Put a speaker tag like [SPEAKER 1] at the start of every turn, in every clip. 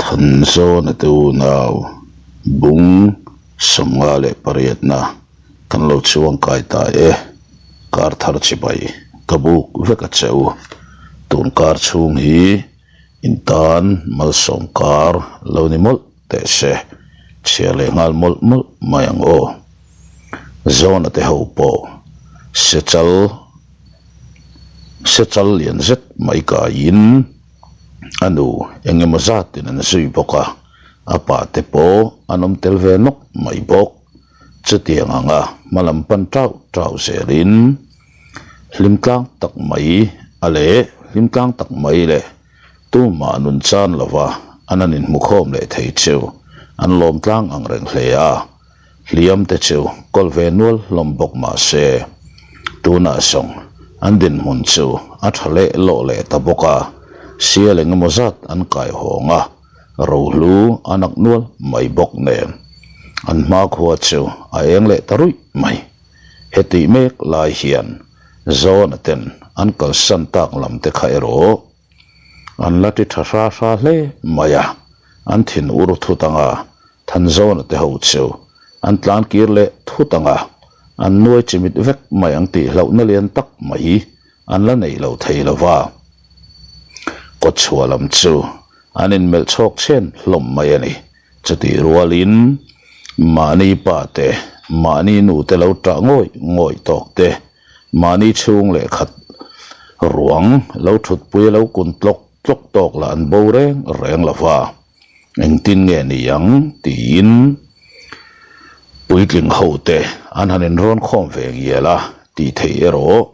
[SPEAKER 1] Thanzawna te unau bung 58na kan lo chuang kai ta e, kar thar chibai ka buk vek a che u. Tun kar chhung hi in tan malsawm kar lo ni mawlh teh se, chhiar leh nghal mawlh mawlh mai ang aw. Zawna te ho pawh sechal sechal lian zet mai kaiin a nu eng emaw zatin an zui bawk a, a pa te pawh an awm tel ve nawk mai bawk. Chutiang anga hma lam pan tau tau zelin hlim tlang tak mai a leh hlim tlang tak mai leh Tumah nun chan lova an an inhmukhawm leh thei chu an lawm tlang ang reng hle a, hliam te chu kawl ve nual hlawm bawk mah se, tunah zawng an dinhmun chu a tha leh lawh leh ta bawk a, sial eng emaw zat an kai hawng a, rohlu a nak nual mai bawk nen an hmakhua chu a eng leh ta ruih mai. Hetih mek lai hian Zawna ten an kalsan tak lam te kha erawh an la ti tha hra hra hle mai a, an thin ur thut ang a, Thanzawna te ho chu an tlan kir leh thut ang a, an nuai chimit vek mai ang tih hlauhna lian tak mai an la neih lo thei lo va. Kawtchhuah lam chu an inmelh chhawk chhen hlawm mai a ni. Chutih rualin mahni pa te, mahni nu te lo tah ngawih ngawih tawk te, mahni chhung leh khat ruang lo thutpui a lo kun tlawk tlawk tawk lah an bo reng reng lo va, engtin nge ni ang tiin puitling ho te an han inrawn khawm ve ngial a tih theih erawh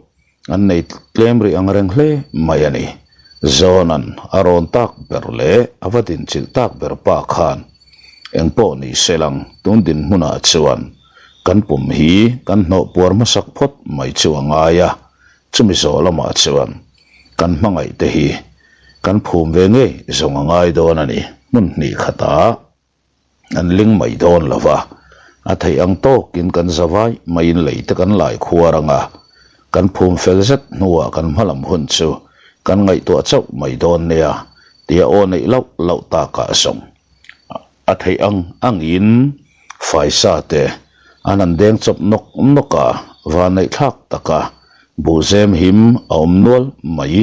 [SPEAKER 1] An nei tlem rih ang reng hle mai a ni. Zawnan a rawn tak ber leh a va dinchilh tak ber pa khan engpawh ni se lang tun dinhmunah chuan kan pum hi kan hnawh puar hmasak phawt mai chu a ngai a, chumi zawh lamah chuan kan hmangaih te hi kan phum ve ngei zawng a ngai dawn a ni hmun hnih khatah. An ling mai dawn lo va, a theih ang tawkin kan za vai maiin lei te kan lai khuar ang a, kan phum fel zet hnuah kan hma lam hun chu kan ngaihtuah chauh mai dawn nia tia aw neih loh loh takah zawng a theih ang angin faisa te an han deng chawp nawk nawk a, vanneih thlak taka buhzem him a awm nual mai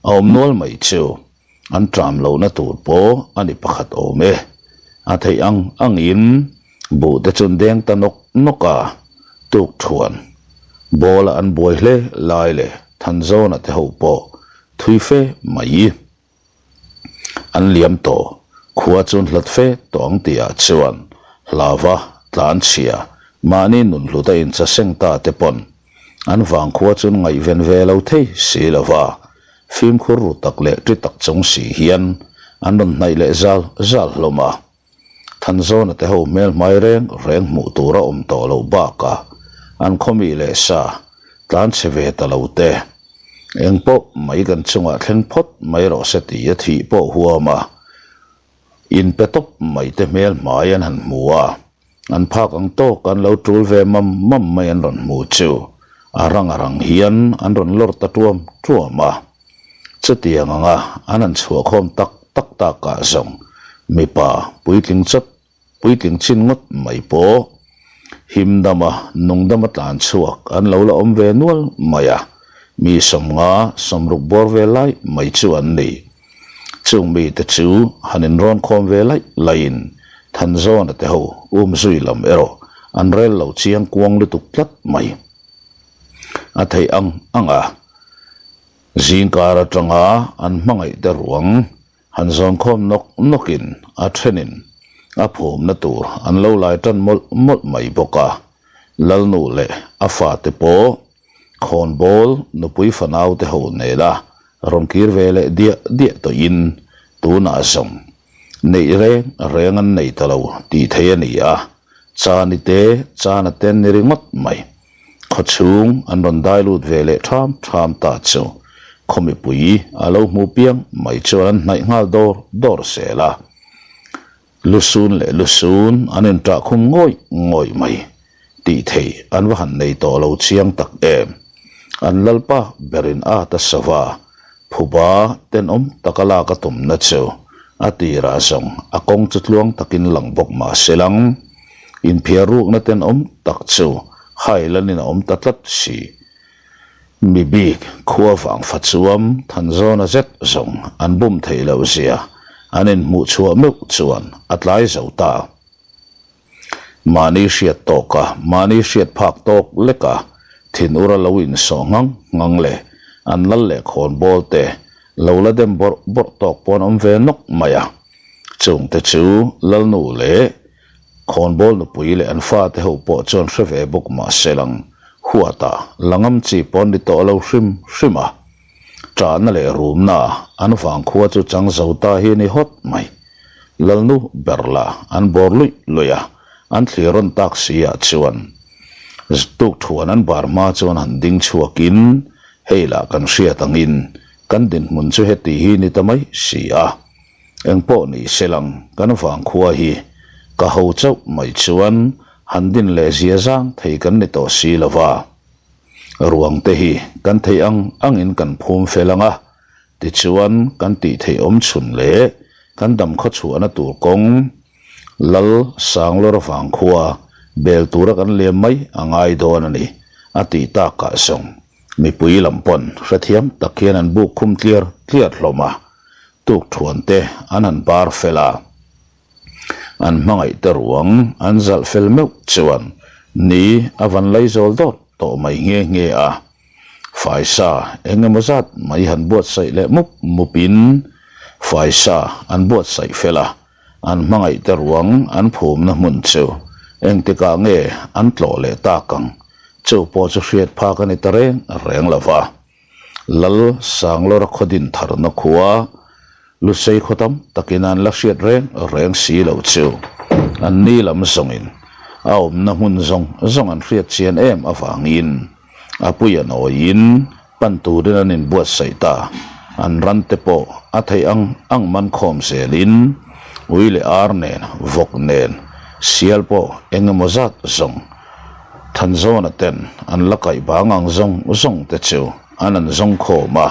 [SPEAKER 1] a awm nual mai chu. An tram lohna tur pawh a ni pakhat awm e. A theih ang angin buh te chu an deng ta nawk nawk a, tuk thuan ball a an buai hle lai leh Thanzawna te ho pawh thui fe mai. An liam tawh, khua chu an hlat fe tawh ang tihah chuan hlava tlanchhia mahni nunhlut a inchaseng ta te pawn an vangkhua chu an ngaihven ve lo thei si lova. Fimkhur ru tak leh ṭi tak chung si hian an rawn hnaih leh zal zal hlawm a. Thanzawna te ho hmel hmai reng reng hmuh tur a awm tawh loh bakah an khawmi leh sa tlan chhe ve ta lo te. Eng pawh mai kan chungah thleng phawt mai rawh se tih a thih pawh huam a. Inpe tawp mai te hmel hmai an han hmu a. An phak ang tawk an lo tul ve mam mam mai an rawn hmu chu a rang a rang hian an rawn lawr ta tuam tuam a. Chutiang anga an han chhuahkhawm tak tak takah zawng mipa puitling chawt puitling chin ngawt mai pawh him dama nung dama tlan chhuak an lo la awm ve nual mai a, mi 50 60 bawr ve lai mai chu an ni. Chung mite chu han inrawn khawm ve laih laihin Thanzawna te ho um zui lam erawh an rel lo chiang kuang lutuk tlat mai. A theih ang ang a, zingkar atanga an hmangaih te ruang han zawn khawm nawk nawkin a thenin a phumna tur an lo lai tan mawlh mawlh mai bawk a, Lalnu leh a fate pawh Khawnbawl nupui fanau te ho nela rawn kir ve leh diah diah tawhin tunah zawng neih reng reng an nei ta lo tih theih a ni a, Chani te Chana te an ni ringawt mai. Khawchhung an rawn dai lut ve leh ṭham ṭham ta chu khaw mipui a lo hmu piang mai chuan an hnaih nghal dawr dawr zel a. Lusun leh lusun an inṭah khum ngawih ngawih mai. Tih thei an va han nei tawh lo chiang tak em. An lalpa berin a ta sava, phuba tenawm taka lak a tumna chu A tirah zawng a kawng chu tluang takin lang bawk mah se lang. Inphiar rukna tenawm tak chu Highland-in a awm ta tlat si. Mi bik khua vang fa chuam Thanzawna zet zawng an bum theih loh zia an inhmuh chhuah meuh chuan a tlai zo ta. Mahni hriat tawka, mahni hriat phak tawk leka thinura lo insawh ngang ngang leh an lal leh khawnbawl te lo la dem bawrh bawrh tawk pawn awm ve nawk mai a. Chungte chu Lalnu leh Khawnbawl nupui leh an fate ho pawh chuan hre ve bawk mah se lang huata la ngam chi pawn ni tawh lo hrim hrim a. Ṭahna leh rumna an vangkhua chu chang zo ta hi a ni hawt mai. Lalnu ber la an bawr luih luih a, an thlir rawn tak si ah chuan tuk thuan an bar hma chuan han ding chhuakin hei lah kan hriat angin kan dinhmun chu heti hi ni ta mai si a. Engpawh ni se lang kan vangkhua hi ka ho chauh mai chuan han din leh zia zang thei kan ni tawh si lo va. Ruang te hi kan theih ang angin kan phum fel ang a, Tichuan, kan tih theih awm chhun leh kan dam khaw chhuahna tur kawng Lal Sanglawr vangkhua bel tura kan liam mai a ngai dawn a ni, a tih takah zawng mipui lam pawn hrethiam tak hian an buk khum tliar tliar hlawm a, tukthuan te an han bar fel a. An hmangaih te ruang an zalh fel meuh chuan ni a van laizawl dawt tawh mai nghe nghe a. Faisa eng emaw zat mai han buatsaih leh mup mupin faisa an buatsaih fel a, an hmangaih te ruang an phumna hmun chu engtikah nge an tlawh leh tak ang chu pawh chu hriat phak a ni ta reng reng lo va. Lal Sanglawra khaw din tharna khua Lusei khaw tam takin an la hriat reng reng si lo chu an ni lam zawngin a awmna hmun zawng zawng an hriat chian em avangin a puia nawiin pan turin an inbuatsaih ta. An ran te pawh a theih ang ang man khawm zelin ui leh ar nen, vawk nen, sial pawh eng emaw zat zawng Thanzawna ten an la kaih bang ang zawng zawng te chu an an zawng khawm a.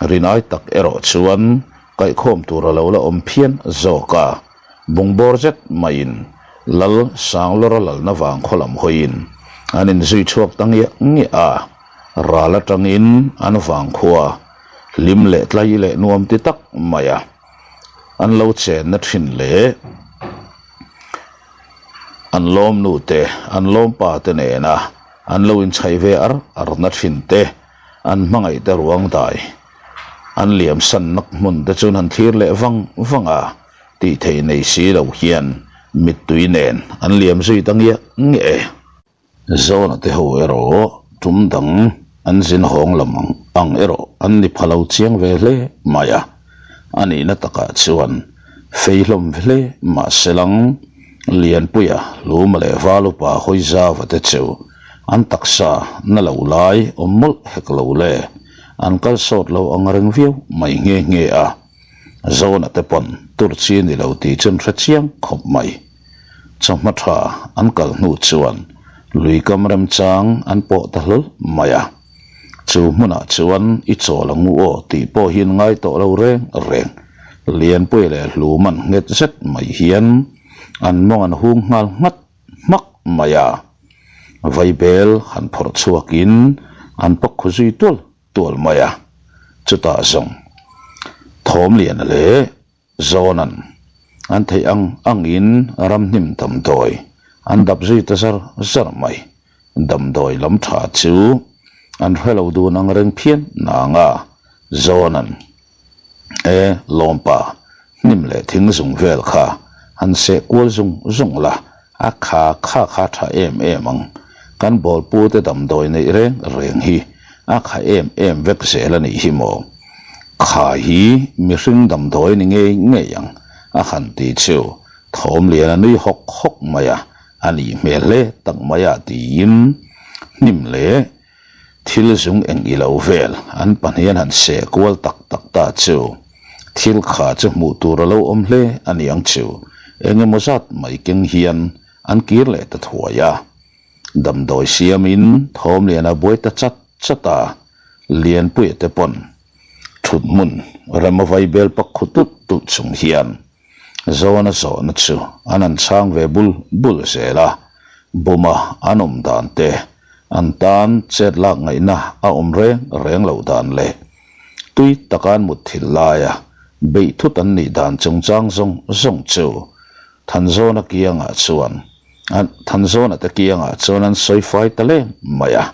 [SPEAKER 1] Rinai tak erawh chuan kaihkhawm tur a lo la awm phian zawk a, bungbawr zet maiin Lal Sanglawra lalna vang khaw lam hawiin an inzui chhuak ta ngiah ngiah a, ral atangin an vangkhua hlim leh tlai leh nuam ti tak mai a an lo chenna thin leh an lawmnu te an lawmpa te nena an lo inchhaih ve ar arna thin te. An hmangaih te ruang dai an liam san nak hmun te chuan han thlir leh vang vang a, tih theih nei si lo hian mittui nen an liam zui ta ngiah ngiah e. Zawna te ho erawh tum dang an zin hawng lam ang erawh an ni pha lo chiang ve hle mai a, a nihna takah chuan fei hlawm hle mah se lang Lianpuia Luma leh Valupa Hawizava te chu An taksa na lo lai awm mawlh hek lo le, an kal sawt lo ang reng viau mai nghe nghe a. Zawna te pawn tur chi ni lo tih chu an hre chiang khawp mai. Chawhma tha an kal hnu chuan lui kam remchang an pawh ta hlawl mai a. Chu hmunah chuan i chawl ang u aw tih pawh hi an ngai tawh lo reng reng. Lianpuia leh Hluman nghet zet mai hian an mawng an hung nghal nghat hmak mai a, vaibel han phawrh chhuakin an pak khu zui tual tual mai a, chutah zawng Thawmliana leh Zawnan an theih ang angin ramhnim damdawi an dap zui ta zar zar mai, damdawi lam tha chu an hre lo dun ang reng phian nang a, Zawnan. E, lawmpa, hnim leh thing zung vel kha han seh kual zung zung la, a kha kha kha tha em em ang. Kan bawlpute damdawi neih reng reng hi a kha em em vek zel a nih hi maw? Kha hi mihring damdawi a ni ngei ngei ang, a han ti chu thawm lian a nui hawk hawk mai a, a nih hmel hle tak mai a tiin hnim leh Thil zung eng i lo vel, an pahnihin han seh kual tak tak ta chu. Thil kha chu hmuh tur a lo awm hle a niang chu, eng emaw zat mai keng hian an kir leh ta thuai a. Damdawi siamin Thawmliana buai ta chat chat a, Lianpuia te pawn thut hmun rem a vai bel pak khu tut tut. tulh chung hian Zawna zawhna chu an han chhang ve bul bul zel a, buma an awm dan te, an tan chet lak ngaihna a awm reng reng loh dan leh tui taka an mutthilh laia beih thut an nih dan chungchang zawng zawng chu Thanzawna kiangah chuan an Thanzawna te kiangah chuan an sawi fai ta leng mai a,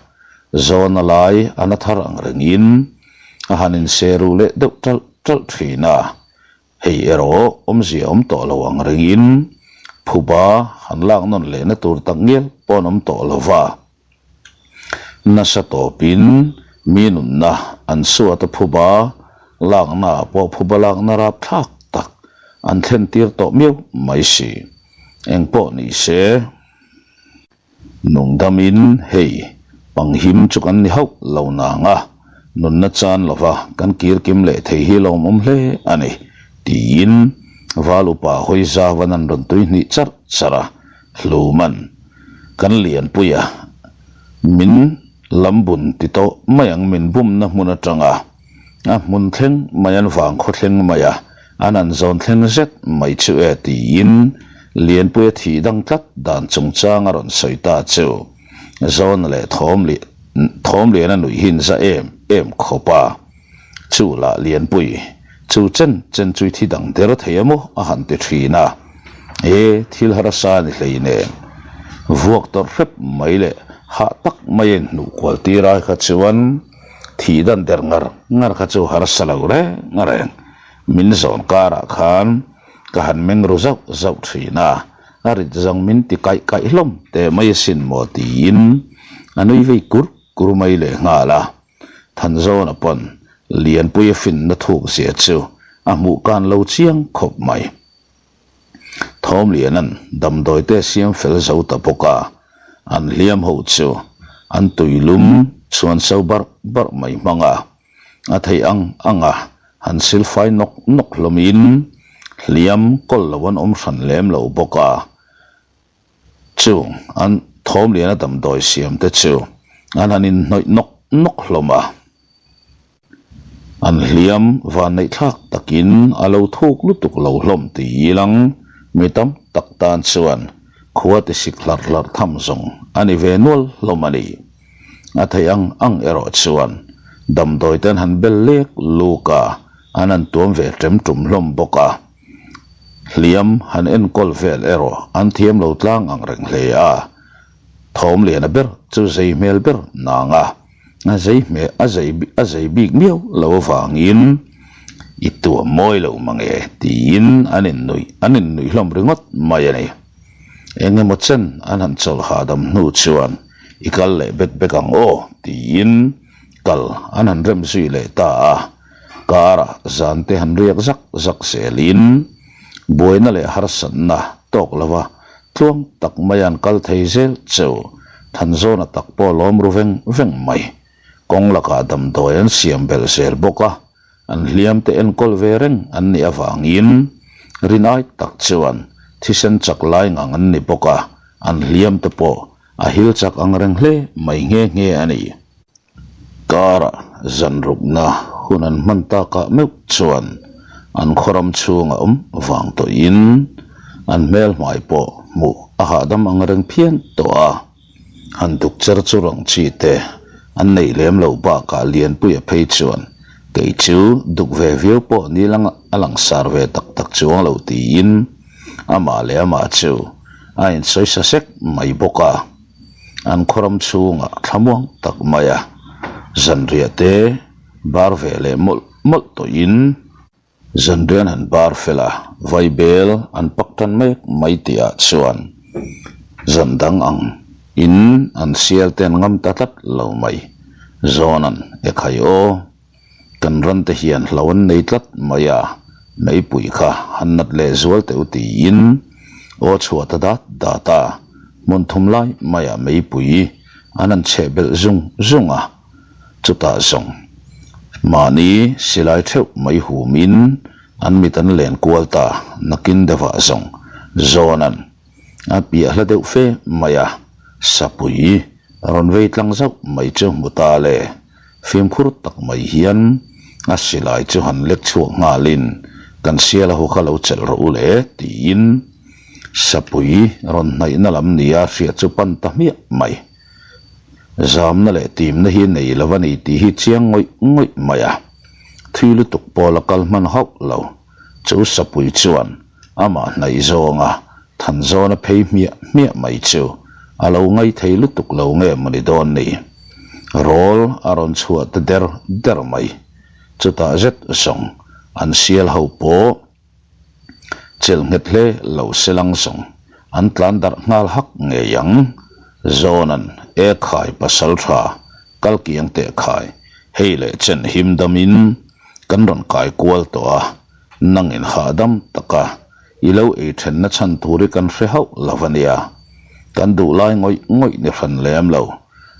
[SPEAKER 1] Zawna lai a na thar ang rengin a han inse ruh leh deuh ṭalh ṭalh ṭhin a. Hei erawh awmzia awm tawh lo ang rengin phuba han lak nawn lehna tur tak ngial pawh an awm tawh lo va. Nasa tawpin mi nunna an suat a phuba lakna ah pawh phuba lakna rapthlak tak an thlen tir tawh miau mai si. Engpawh ni se. Nungdamin hei panghim chu kan ni hauh lo nang a, nunna chan lova kan kirkim leh thei hi lawmawm hle a ni, tiin Val upa hawi zauvan an rawn tui hnih charh charh a, Hluman, kan lianpuia min lambun ti tawh mai ang min bumna hmun atanga a hmun thleng mai an vang khaw thleng mai a, an han zawn thleng zet mai chu e tiin Lianpuia thih dang tlat dan chungchang a rawn sawi ta chu Zawna leh Thawmliana nuih hi in za em em khawp a, chu lah Lianpui chu chen chen chu i thi dang der thei a maw a han ti thin a, e thil harsa ni hleinem vuak tawrh hrep mai leh hah tak mai a inhnuh kual tir ai kha chuan Thih dan der ngar ngar kha chu harsa lo reng reng. Min zawn karah khan ka han meng ru zauh zauh thin a, a rit zawng min ti kaih kaih hlawm teh mai asin maw tiin a nui vei kur kur mai leh nghal a. Thanzawna pawn Lianpuia finna thuk zia chu a hmuh kan lo chiang khawp mai. Thawmlianan damdawi te siam fel zo ta bawk a, an hliam ho chu an tuilum chhuan so barh barh mai hmang a, a theih ang ang a han silfai nawk nawk hlawmin hliam kawl lo an awm hran lem lo bawk a, chung an Thawmliana damdawi siam te chu an han inhnawih nawk nawk hlawm a. An hliam vanneihthlak takin a lo thuk lutuk lo hlawm ti ilang mi tam tak tan chuan khua ti sik hlarh hlarh tham zawng a ni ve nual hlawm a ni. A theih ang ang erawh chuan damdawi ten han bel lek luk a, an han tuam ve ṭem ṭum hlawm bawk a. Hliam han enkawl vel erawh an thiam lo tlang ang reng hle a, thawm liana ber chu zei hmel ber nang a. A zei hmel a zei a zei bik miau lo avangin i tuam mawi lo mange tiin an innuih an innuih hlawm ringawt mai a ni. Eng emaw chen an han chawlh hahdam hnu chuan i kal leh bek bek ang aw tiin kal an han rem zui leh ta a. Karah zan te han riak zak zak zelin buaina leh harsatna tawk lova Tluang tak mai an kal thei zel cheu, Thanzawna tak pawh lawm ru veng veng mai. Kawng lakah damdawi an siam belh zel bawk a, an hliam te enkawl ve reng an nih avangin rinai tak chuan thisen chak lai ngang an ni bawk a, an hliam te pawh a hil chak ang reng hle mai nghe nghe a ni. Karah zanrukna hun an hman takah meuh chuan an khawram chhunga awm vang tawhin an hmel hmai pawh hmuh a hahdam ang reng phian tawh a. Han duk cher chu rang chi te an neih lem loh bakah Lianpuia phei chuan kei chu duk ve viau pawh ni lang a langsar ve tak tak chuang lo tiin amah leh amah chu a insawi sa sek mai bawk a. An khawram chhungah thlamuang tak mai a, zanriah te bar ve leh mawlh mawlh tawhin zanriah an han bar fel a, vaibel an pak tan mek mai tihah chuan zan dang ang in an sial te an ngam ta tlat lo mai. Zawnan ekhai aw. Kan ran te hian hlo an nei tlat mai a, meipui kha han nat leh zual teuh tiin aw chhuah ta dat dat a, hmun thum lai maiah meipui an han cheh belh zung zung a, chutah zawng mahni silai theuh mai humin an mit an len kual ta, nakin deuhah zawng zawnan a piah hla deuh fe mai a, sapui rawn vei tlang zauh mai chu hmu ta le. Fimkhur tak mai hian a silai chu han lek chhuak nghalin Kan sial a hu kha lo chelh rawh u le, tiin Sapui rawn hnaihna lam nia hriat chu pan ta hmiah mai. Zamna leh timna hi nei lo a ni tih hi chiang ngawih ngawih mai a. Thui lutuk pawl a kal hman hauh lo. Chu Sapui chuan amah hnaih zawnga Thanzawna phei hmiah hmiah mai chu a lo ngai thei lutuk lo nge mawni dawn ni. Rawl a rawn chhuah ta der der mai. Chutah zet zawng an sial ho pawh chelh nghet hle lo se lang zawng an tlan darh nghal hak ngei ang. Zawnan e khai pasal tha kal kiang teh khai hei leh chen him damin kan rawn kai kual tawh a, nangin hahdam taka I lo ei thenna chhan tur hi kan hre hauh lo a nia. Kan duh lai ngawih ngawih ni hran lem lo.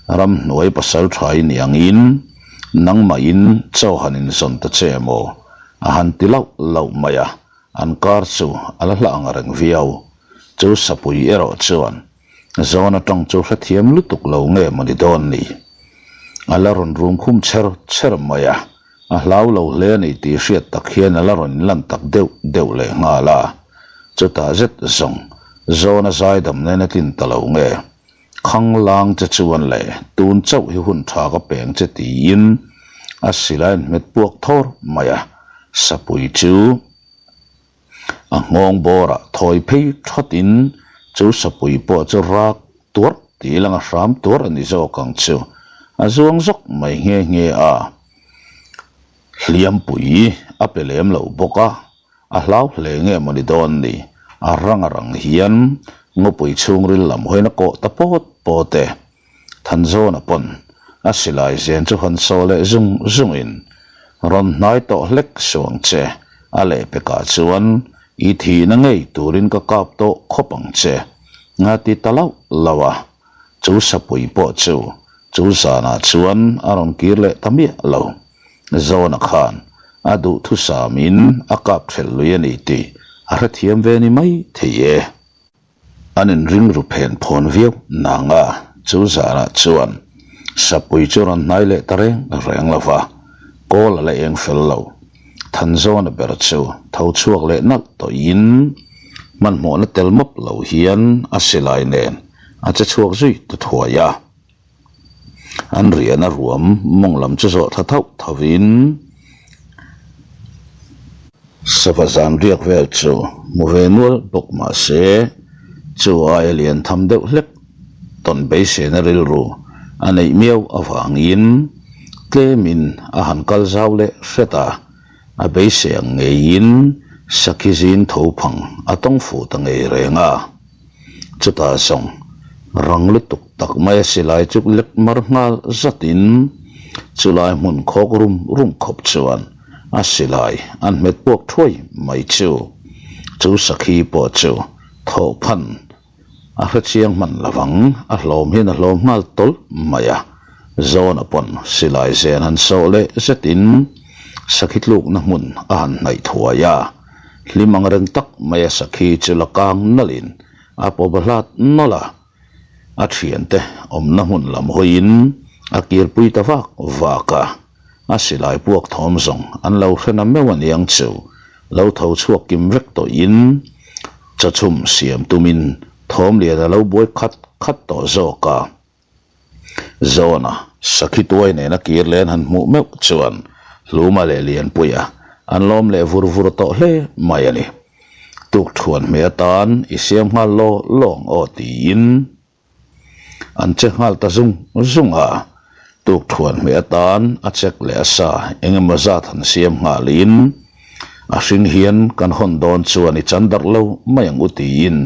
[SPEAKER 1] Ramhnuai pasal tha i ni angin nangmahin chaw han inzawn ta che emaw a han ti lauh lauh mai a, an kar chu a la hlah ang reng viau. Chu sapui erawh chuan zawn atang chu hrethiam lutuk lo nge mawni dawn ni. A la rawn rum khum cher cher mai a. A hlau lo hle a ni tih hriat tak hian a la rawn inlan tak deuh deuh leh nghal a. Chutah zet zawng, zawn a zaidam nen a tlin ta lo nge? Khang lang che chuan le, tun chauh hi hun tha ka peng che tiin a silai in hmet puak thawr mai a, sapui chu a nghawng bawrah thawi phei thatin chu sapui pawh chu rak tuarh tih langa hram tuarh a ni zawk ang chu a zuang zawk mai nghe nghe a. Hliampui a pe lem lo bawk a, a hlau hle nge mawni dawn ni, a rang a rang hian ngawpui chhungril lam hawiin a kawh ta pawt pawt e. Thanzawna pawn a silai zen chu han saw leh zung zungin, Rawn hnai tawh hlek suang che, a lehpekah chuan i thihna ngei turin ka kap tawh khawp ang che, a ti ta lauh lauh a. Chu sapui pawh chu chu zanah chuan a rawn kir leh ta miah lo. Zawna khan a duhthusamin a kap thelh lui a ni tih a hrethiam ve ni mai thei e. An inring ru phen phawn viau nang a, chu zanah chuan sapui chu rawn hnai leh ta reng reng lo va, kawl a la eng fel lo. Thanzawna ber chu tho chhuak leh nalh tawhin hmanhmawhna tel mawp lo hian a silai nen a che chhuak zui ta thuai a. An riahna ruam mawng lam chu zawh thla thauh thovin sava zan riak vel chu hmu ve nual bawk mah se chu aia lian tham deuh hlek tawn beiseina rilru a neih miau avangin tlemin a han kal zau leh hret a, a beisei ang ngeiin sakhi zin tho phang a tawng fuh ta ngei reng a. Chutah zawng rang lutuk tak mai a silai chu lek mar nghal zatin chulai hmun khawk rum rum khawp chuan a silai an hmet puak thuai mai chu. Chu sakhi pawh chu thawh phan a hrechiang hman lovang a hlawm hian a hlawm nghal tawlh mai a. Zawna pawn silai zen han sawh leh zetin sakhi tlukna hmun a han hnaih thuai a. Hlim ang reng tak mai a sakhi chu la kang nalhin a pawp a hlat nawlh a, a thiante awmna hmun lam hawiin a kirpui ta vak vak a, a silai puak thawm zawng an lo hre na meuh aniang chu lo tho chhuak kim vek tawhin chawchhum siam tumin thawm lian a lo buai khat khat tawh zawk a. Zawna sakhi tuai nena kir len han hmuh meuh chuan Hluma leh Lianpuia an lawm leh vur vur tawh hle mai a ni. Tukthuan hmeh atan i siam nghal law lawng aw tiin an che nghal ta zung zung a. Tukthuan hmeh atan a chek leh a sa eng emaw zat han siam nghalin a hring hian kan hawn dawn chuan i chan darh lo mai ang u tiin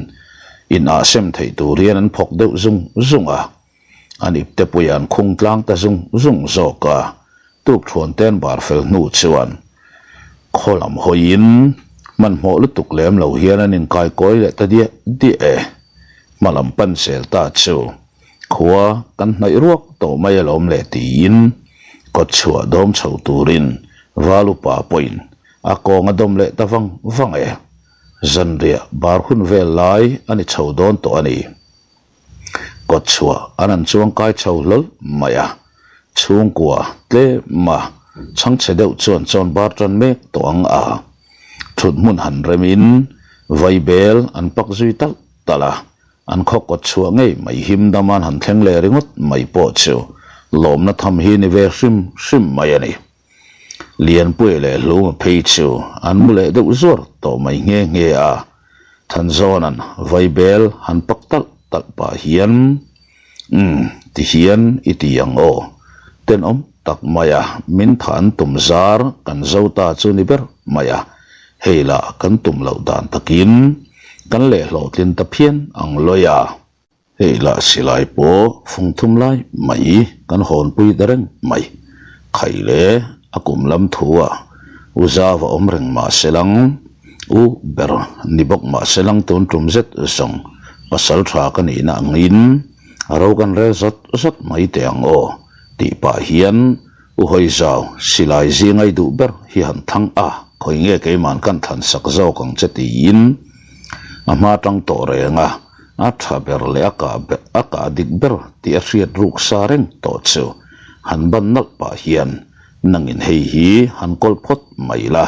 [SPEAKER 1] In ah sem theih tur hian an phawk deuh zung zung a, an ipte puia an khung tlang ta zung zung zawk a, tukthuan te an bar fel hnu chuan khaw lam hawiin hmanhmawh lutuk lem lo hian an inkaikawi leh ta diah diah e. Hma lam pan zel ta chu khua kan hnaih ruak tawh mai alawm le tiin kawtchhuah dawm chho turin val upa pawhin a kawng a dawm leh ta vang vang e. Zanriah bar hun vel lai a ni chho dawn tawh a ni. Kawtchhuah an han chuang kai chho hlawl mai a, chhungkua tlema chhangchhe deuh chuan chawn bar tan mek tawh ang a. Thut hmun han remin vaibel an pak zui talh talh a, an khaw kawt chhuah ngei mai him dam an han thleng leh ringawt mai pawh chu lawmna tham hi ni ve hrim hrim mai a ni. Lianpuia leh Hluma phei chu an mu leh deuh zuar tawh mai nghe nghe a, Thanzawna'n vaibel han pak talh talh pah hian, Umm, ti hian i ti ang aw, tenawm tak maia min thah an tum zar kan zo ta chu ni ber mai a, hei lah kan tum loh dan takin kan leh hlawhtlin ta phian ang lawi a. Hei lah silai pawh fung thum lai mai kan hawnpui ta reng mai. Khai le a kum lam thu a u zau a awm reng mah se lang, u ber ni bawk mah se lang tun tum zet zawng pasal tha ka nihna angin a ro kan rel zawt zawt mai teh ang aw tih pah hian u hawi zau silai zingai duh ber hi han thlang a, khawi nge keiman kan thlan sak zawk ang che tiin a hma tang tawh reng a. A tha ber leh a kah ber a kah dik ber tih a hriat ruk sa reng tawh chu han ban nalh pah hian nangin hei hi han kawl phawt mai la.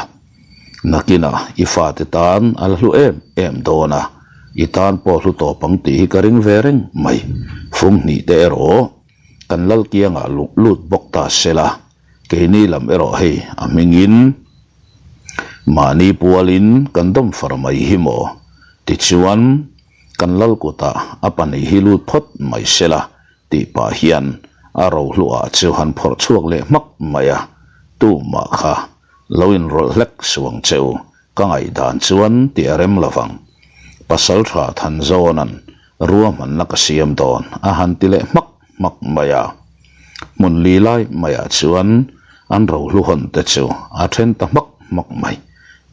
[SPEAKER 1] Nakinah i fate tan a la hlu em em dawn a, i tan pawh hlu tawp ang tih hi ka ring ve reng mai. Fung hnih te erawh kan lal kiangah lut bawk ta se la, keini lam erawh hei a hmingin Mahni pualin kan dawm far mai hi maw? Tichuan, kan lal kutah a pahnih hi lut phawt mai sela tih pah hian a rohluah chu han phawrh chhuak leh hmak mai a, tumah kha lo inrawlh hlek suang che u, ka ngaihdan chuan tih a rem lovang. Pasaltha Thanzawna'n ruahmanna ka siam dawn a han ti leh hmak hmak mai a. Hmun li lai maiah chuan an rohlu hawn te chu a then ta hmak hmak mai.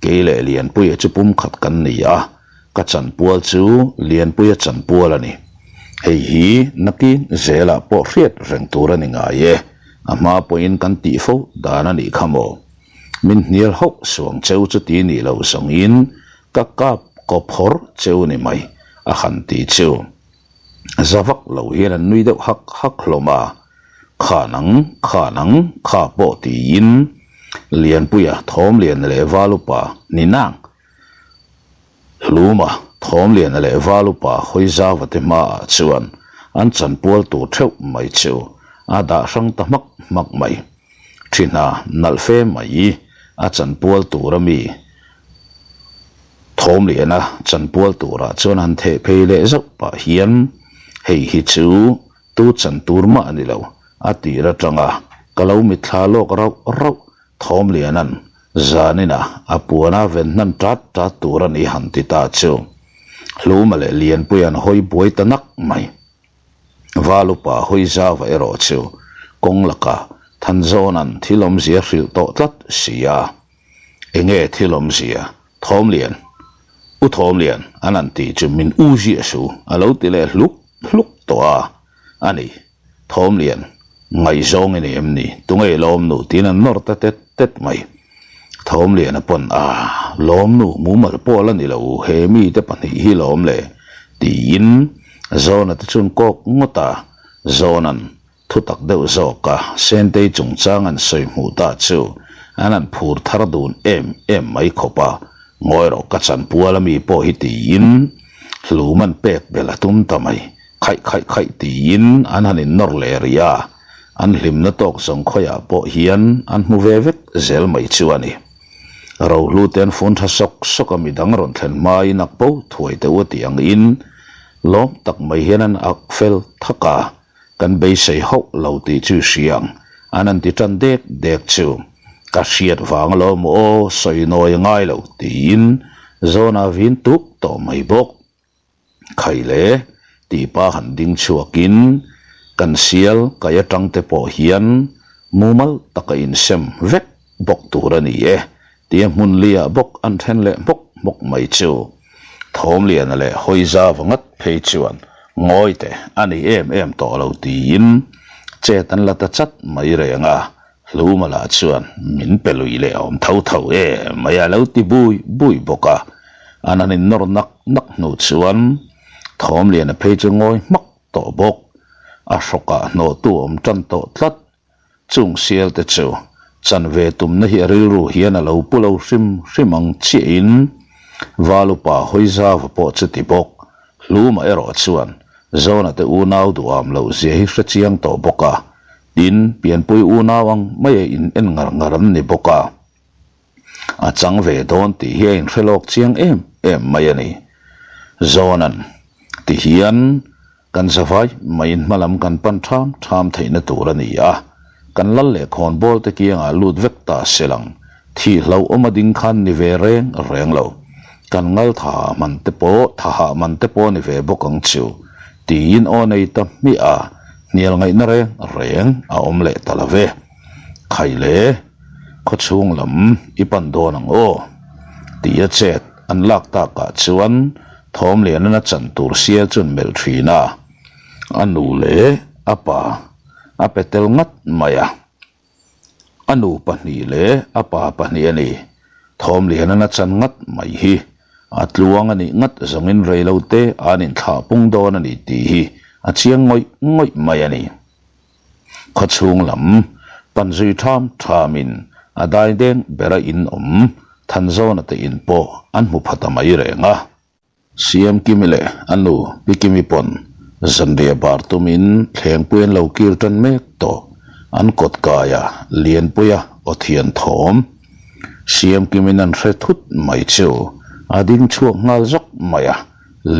[SPEAKER 1] Kei leh Lianpuia chu pumkhat kan ni a, ka chanpual chu Lianpuia chanpual a ni. Hei hi nakin zelah pawh hriat reng tur a ni ngai e, a hma pawhin kan tih fo dan a nih kha maw. Min hnial hauh suang cheu chu ti nih loh zawngin ka kap kawphawr cheu ni mai a han ti chu. Za vak lo hian an nui deuh hak hak hlawm a, Kha nang, kha nang, kha pawh tiin Lianpuia Thawmliana leh Valupa ni nang Hluma Thawmliana leh Valupa Hawizava te hmaah chuan an chanpual tur theuh mai chu a dah hrang ta hmak hmak mai. Ṭhihna nalh fe mai a chanpual tur a mi Thawmliana chanpual turah chuan han theh phei leh zauh pah hian hei hi chu tu chan tur mah a ni lo a tir atanga ka lo mitthla lawk rauh rauh Thawmliana'n zaninah a puana ven hnan ṭat ṭat tur a ni han ti ta chu Hluma leh Lianpuia'n hawi buai ta nak mai. Valupa Hawizava erawh chu kawng lakah Thanzawna'n thil awmzia hrilh tawh tlat si a. Enge thil awmzia? Thawmlian, U Thawmlian an han tih chu min u ziah su a lo ti leh hluk hluk tawh a. A ni, Thawmlian, ngaihzawng i ni em ni? Tunge i lawmnu? tiin an nawr ta tet tet mai. Thawmliana pawn, A, lawmnu mumal pawh la ni lo, he mite pahnih hi lawm le, tiin Zawna te chuan kawk ngawt a. Zawna'n Thutak deuh zawka Sentei chungchang an sawi hmuh ta chu an han phur thar dun em em mai khawp a, ngawi rawh ka chanpual ami pawh hi tiin hlum an pek belh a tum ta mai, khaih khaih khaih tiin an han innawr leh rih a, an hlimna tawk zawng khawiah pawh hian an hmu ve vek zel mai chu a ni. Rohlu te an fun tha sawk sawk a midang rawn thlen hmain ak bo thuai teh u a tih angin lawm tak mai hian an ak fel thak a. Kan beisei hauh lo tih chu i hria ang, an han ti tan dek dek chu. Ka hriat vang alawm aw, sawi nawi a ngai lo, tiin Zawna vin tuk tawh mai bawk. Khai le, tih pa han ding chhuakin kan sial kai atang te pawh hian mumal taka insem vek bawk tur a ni e, tia hmun liah bawk an then leh hmawk hmawk mai chu. Thawmliana leh Hawizava ngat phei chuan ngawi teh a ni em em tawh lo tiin chet an la ta chat mai reng a, Hluma lah chuan min pe lui leh awm tho tho e mai a lo ti bui bui bawk a, an han innawr nak nak hnu chuan Thawmliana phei chu ngawi hmak tawh bawk, a hrawkah hnawhtu awm tan tawh tlat. Chung sial te chu. Chan ve tumna hi a rilru hian a lo pu lo hrim hrim ang chiahin Valupa Hawizava pawh chuti bawk. Hluma erawh chuan Zona te unau duham loh zia hi hre chiang tawh bawk a, tin, pianpui unau ang maia in en ngar ngar an ni bawk a. A chang ve dawn tih hi a inhre lawk chiang em em mai a ni. Zawnan, Ti hian kan zavai maiin hmalam kan pan ṭham ṭham theihna tur a ni a, kan lal leh khawnbawl te kiangah lut vek ta se lang, thih hlauhawm a ding khan ni ve reng reng lo. Kan ngal tha man te pawh tha hah man te pawh a ni ve bawk ang chu, tiin aw nei ta hmiah a, hnial ngaihna reng reng a awm leh ta lo ve. Khaile, khawchhung lam i pan dawn ang aw, tia chet an lak takah chuan Thawmlianan a chan tur sial chu an melh thin a, a nu leh a pa a pe tel ngat mai a. A nu pahnih leh a pa pahnih a ni. Thawmlianan a chan ngat mai hi a tluang a nih ngat zawngin reilote an inthlah pung dawn a ni tih hi a chiang ngawih ngawih mai a ni. Khawchhung lam pan zui ṭham ṭhamin a dai deng bera in awm Thanzawna te in pawh an hmu pha ta mai reng a. Siamkimi leh a nu Pi Kimi pawn zanriah bar tumin thlengpui an lo kir ṭan mek tawh. An kawt kaia Lianpuia aw thian thawm Siamkimin an hre thut mai chu a ding chhuak nghal zawk mai a,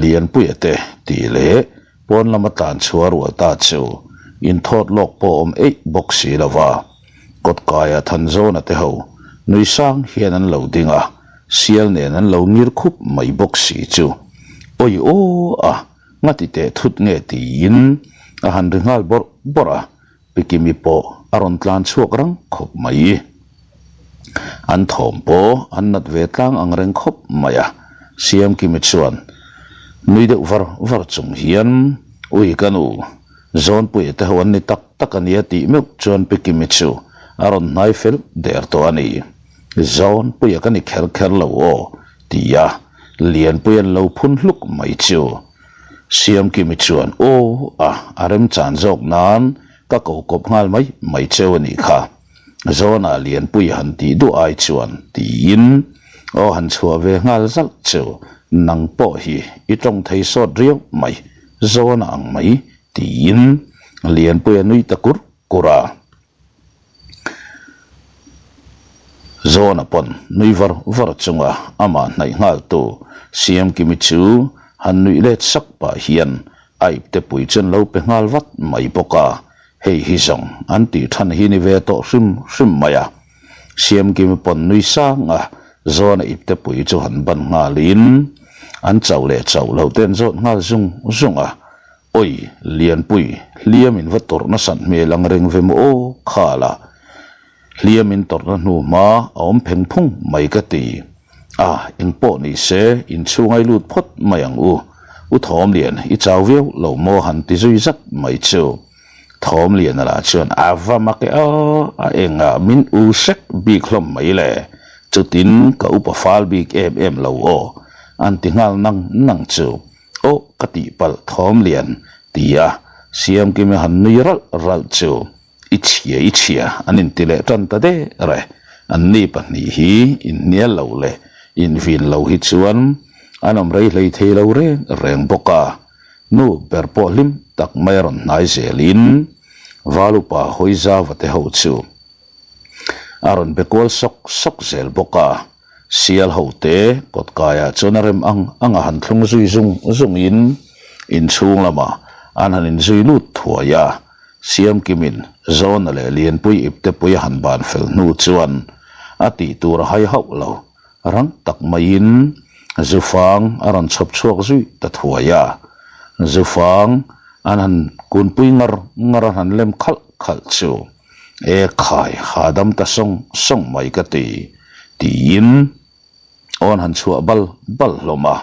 [SPEAKER 1] Lianpuia te tih leh Pawn lama tlan chhuah rual ta chu inthawt lawk pawh awm eih bawk si lo va, kawtkaia Thanzawna te ho nui sang hian an lo ding a, sial nen an lo ngir khup mai bawk si chu awi aw a, ngati teh thut nge tiin a han ri nghal bawrh bawrh a, Pikimi pawh a rawn tlan chhuak rang khawp mai. An thawm pawh an nat ve tlang ang reng khawp mai a, Siamkimi chuan nui deuh var var chung hian, Ui ka nu, Zawnpuia te ho an ni tak tak a nia tih meuh chuan Pikimi chu a rawn hnai fel der tawh a ni. Zawnpuia ka ni kher kher lo aw tia Lianpuia'n lo phun hluk mai chu. Siamkimi chuan, Aw a, a remchan zawk nan ka ko kawp nghal mai mai cheu a nih kha. Zawnah Lianpui han tih duh ai chuan tiin aw han chhuah ve nghal zalh chu nang pawh hi i tawng thei sawt riau mai, Zawnah ang mai tiin Lianpuia nui ta kur kur a. Zawna pawn nui var var chunga amah hnaih nghaltu Siamkimi chu han nuih let sak pah hian a ipte pui chu an lo pe nghal vat mai bawk a, hei hi zawng an tih than hi ni ve tawh hrim hrim mai a. Siamkimi pawn nui sang a, Zawna ipte pui chu han ban nghalin an chauh leh chauh loh te an zawt nghal zung zung a, Oi, Lianpui, hliam in va tawrh nasat hmel ang reng ve maw aw, khala. Hliam in tawrhna hnu hma a awm pheng phung mai ka ti. A, engpawh ni se, inchhung ai lut phawt mai ang u. U Thawmlian, i chau viau lo maw han ti zui zat mai chu. Thawmliana lah chuan a va mak e aw, a engah min u hrek bik hlawm mai le. Chutin ka upa fal bik em em lo aw, an ti nghal nang nang chu. Aw ka tihpalh thawm lian ti a Siamkimi han nui ralh ralh chu i chhia i chhia an inti leh tan ta der e. Anni pahnih hi inhnial lo leh invin lo hi chuan an awm rei hlei thei lo reng reng bawk a. Nu ber pawh hlim tak mai a rawn hnai zelin Valupa Hawizava te ho chu a rawn be kual sawk sawk zel bawk a. Sial ho te kawt kaiah chuan a rem ang ang a han thlung zui zung zungin inchhung lamah an han inzui lut thuai a. Siamkimin Zawna leh Lianpui iptepui a han ban fel hnu chuan a tih tur a hai hauh lo. Rang tak maiin Zufang a rawn chhawp chhuak zui ta thuai a. Zufang an han kunpui ngar ngar a han lem khalh khalh chu. E khai, hahdam ta sawng sawng mai ka ti, tiin awn han chhuah bal bal hlawm a.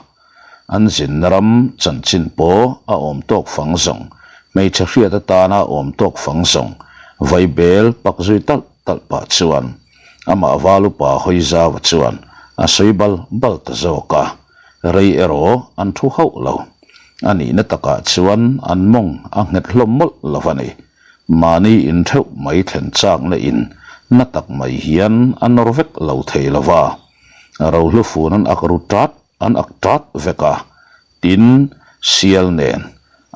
[SPEAKER 1] An zinna ram chanchin pawh a awm tawk fang zawng, hmeichhe hriat atana awm tawk fang zawng, vaibel pak zui talh talh pah chuan amah valupa Hawizava chuan a sawi bal bal ta zawk a. Rei erawh an thu hauh lo. A nihna takah chuan an mawng a nghet hlawm mawlh lo a ni. Mahni in theuh mai thlen chakna in Na tak mai hian a nawr vek lo thei lo va, rohlu fun an ak ru tat an ak tat vek a, tin, sial nen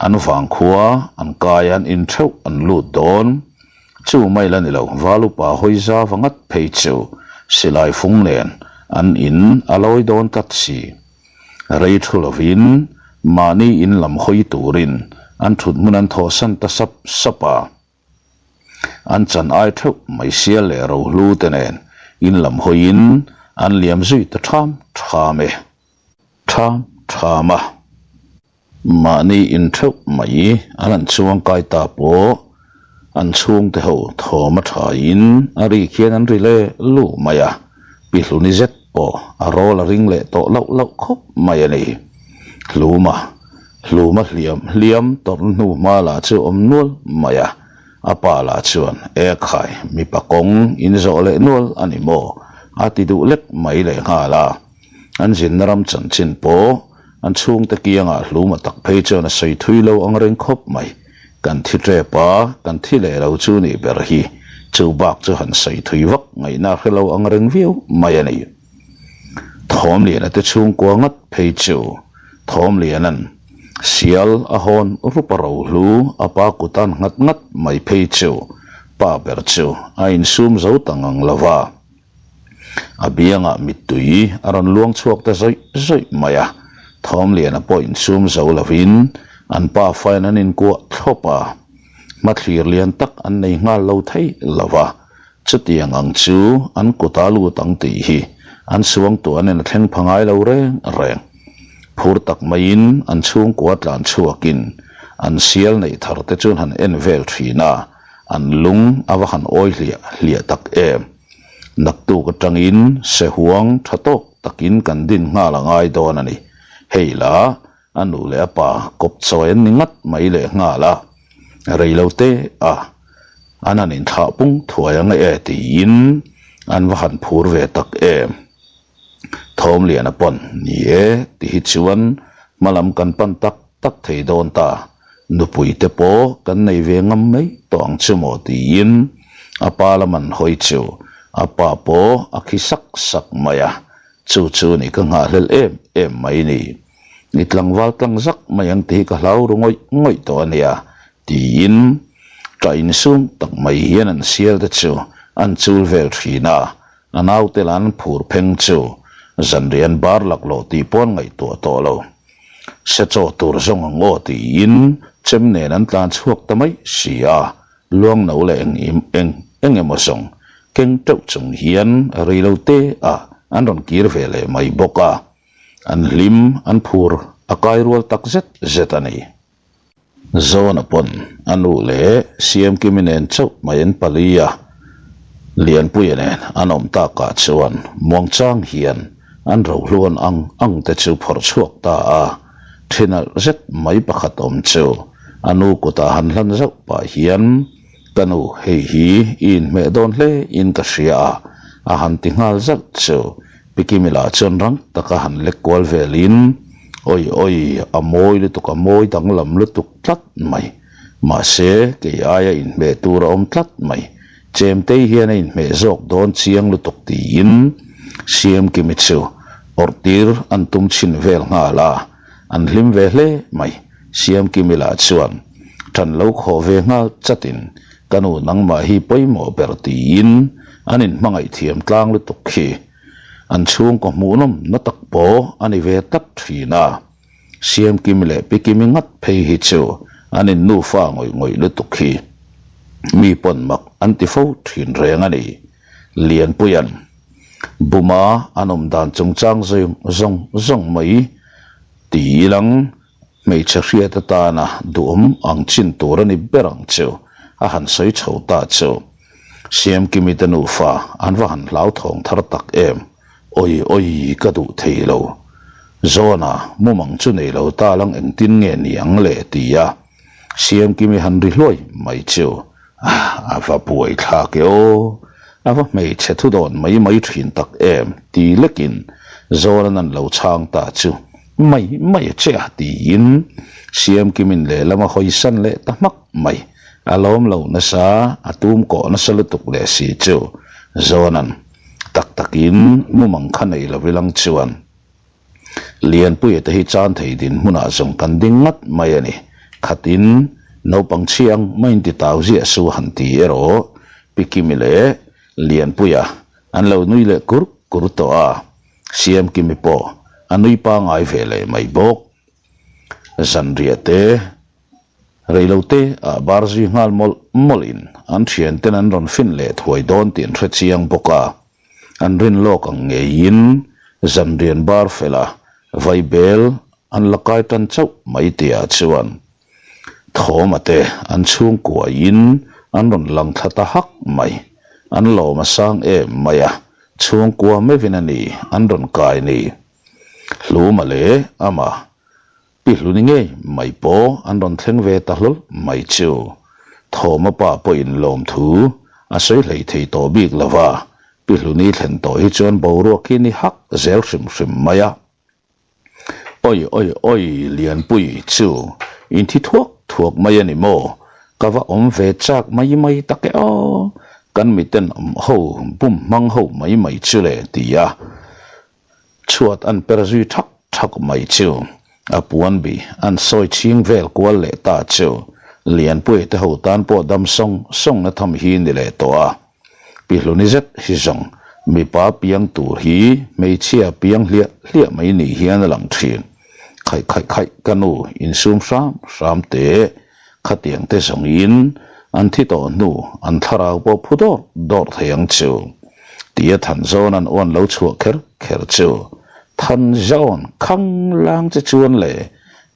[SPEAKER 1] an vangkhua an kai an in theuh an lut dawn. Chu mai la ni lo, Valupa hawi zava ngat phei chu silai fung nen an in a lawi dawn tlat si. Rei thu lovin mahni in lam hawi turin an thut hmun an thawhsan ta sap sap a. An chan ai theuh mai sial leh rohlu te nen in lam hawiin an liam zui ta ṭham ṭham e. Ṭham ṭham a. Mahni in theuh mai an han chuang kai ta pawh an chhungte ho thawm a ṭhain a rik hian an ri le lu mai a, pi hluni zet pawh a rawl a ring leh tawh loh loh khawp mai a ni. Hluma Hluma hliam hliam tawrh hnu hma lah chu awm nual mai a, a pa lah chuan, E khai, mipa kawng in zawh leh nual a ni maw? a ti duh lek mai leh nghal a. An zinna ram chanchin pawh an chhungte kiangah hluma tak phei chuan a sawi thui lo ang reng khawp mai. Kan thi tep a, kan thi leh lo chu nih ber hi chu bak chu han sawi thui vak ngaihna hre lo ang reng viau mai a ni. Thawmliana te chhungkua ngat phei chu Thawmliana'n sial a hawn rupa rohlu a pa kutan nghat nghat mai phei chu pa ber chu a insum zo ta ngang lo va. A biangah mittui a rawn luang chhuak ta zawih zawih mai a, Thawmliana pawh insum zo lovin an pa fain an inkuah thlawp a, hmathlir lian tak an nei nghal lo thei lo va. Chutiang ang chu an kut a lut ang tih hi an suangtuahnen a thleng pha ngai lo reng reng. Phur tak maiin an chhungkua tlan chhuakin an sial neih thar te chuan han en vel thin a, an lung a va han awi hliah hliah tak em. Naktuk atangin sehuang tha tawk takin kan din nghal a ngai dawn a ni. Hei la, a nu leh a pa kawp chawi an ni ngat mai leh nghal a, rei lo te a an han inthlah pung thuai ang e tiin an va han phur ve tak em. Thawmliana pawn ni e ti hi chuan hmalam kan pan tak tak thei dawn ta, nupui te pawh kan nei ve ngam mai tawh ang chu maw tiin a pa lam an hawi chu a pa pawh a khi sak sak mai a, chu chu ni ka nghahhlelh em em mai ni. I tlangval tlang zak mai ang tih hi ka hlau ru ngawih ngawih tawh a nia, tiin ṭah insum tak mai hian an sial te chu an chul vel ṭhin a, a naute lah an phur pheng chu zanriah an bar laklawh tih pawh an ngaihtuah tawh lo. Se chaw tur zawng ang aw tiin chem nen an tlan chhuak ta mai si a, luang no leh eng eng eng emaw zawng keng teuh chung hian rei lo te ah an rawn kir ve leh mai bawk a. An hlim, an phur a kai rual tak zet zet a ni. Zawna pawn a nu leh Siamkimi nen chauh mai an pali a, Lianpuia nen an awm takah chuan muangchang hian an rohluan ang ang te chu phawrh chhuak ta a, thinalh zet mai pakhat awm chu a nu kutah han hlan zauh pah hian, Ka nu, hei hi i inhmeh dawn hle in ka hria a, a han ti nghal zalh chu. Pikimila chuan rang taka han lek kual velin, Awi awi, a mawi lutuk, a mawi danglam lutuk tlat mai. Mahse, kei aia inhmeh tur a awm tlat mai. Chemtei hian a inhmeh zawk dawn chiang lutuk tiin Siamkimi chu awrh tir an tum chhin vel nghal a, an hlim ve hle mai. Siamkimila chuan ṭan lo khawh ve nghal chatin, Ka nu nangmah hi pawimawh ber tiin an inhmangaih thiam tlang lutuk khi an chhungkaw hmuhnawm na tak pawh a ni ve tlat thin a. Siamkimi leh Pikimi ngat phei hi chu an innufa ngawih ngawih lutuk hi mi pawn mak an ti fo thin reng a ni. Lianpuia'n buma an awm dan chungchang zawng zawng mai ti ilang Hmeichhe hriat atana duhawm ang chin tur a ni ber ang chu, a han sawi chho ta chu. Siamkimi te nufa an va han hlauthawng thar tak em, Awi awi ka duh thei lo. Zawna mumang chu nei lo ta lang engtin nge ni ang le ti a Siamkimi han ri hluai mai chu a va buai thlak e aw, a va hmeichhe thu dawn mai mai thin tak em ti lekin Zawna'n an lo chhang ta chu mai mai a che a tiin Siamkimin lehlam a hawisan leh ta hmak mai. A lawm lo nasa, a tum kawh nasa lutuk leh si chu. Zawnan, Tak takin mumang kha nei lo ilang chuan Lianpuia te hi chan thei dinhmunah zawng kan ding ngat mai a ni. Khatin naupang chhiang maiin ti tau ziah su han ti erawh Pi Kimi leh Lianpuia an lo nui leh kur kur tawh a, Siamkimi pawh a nui pangai ve leh mai bawk. Zanriah te reilote ah bar zui nghal mawlh mawlhin an thianten an rawn fin leh thuai dawn tih an hre chiang bawk a. An rin lawk ang ngeiin zanrian bar fela vaibel an la kai tan chauh mai tihah chuan Thawma te an chhungkuain an rawn lang thla ta hak mai. An lawm a sang em mai a, chhungkua meuhin a ni an rawn kai ni. Hluma leh ama Pi Hluni ngei mai pawh an rawn thleng ve ta hlawl mai chu. Thawma pa pawhin lawmthu a sawi hlei thei tawh bik lo va, Pi Hluni thlen tawh hi chuan boruak hi ni hak zel hrim hrim mai a. Oi oi oi Lianpui chu inthi thuak thuak mai a ni maw? Ka va awm ve chak mai mai tak e aw! Kan miten awm ho bum hmang ho mai mai chu le ti a. Chhuat an per zui thak thak mai chu a puan bi an sawi chhing vel kual leh ta chu Lianpuia te ho tan pawh dam sawng sawng na tham hi ni leh tawh a. Pi Hluni zet hi zawng mipa piang tur hi hmeichhia piang hliah hliah mai ni hian a lang thin. Khaih khaih khaih ka nu insum hram hram teh khatiang te zawngin an thi tawh hnu an thlarau pawh phu dawr dawr thei ang chu tia Thanzawn an uan lo chhuah kher kher chu Thanzawn khang lang che chuan le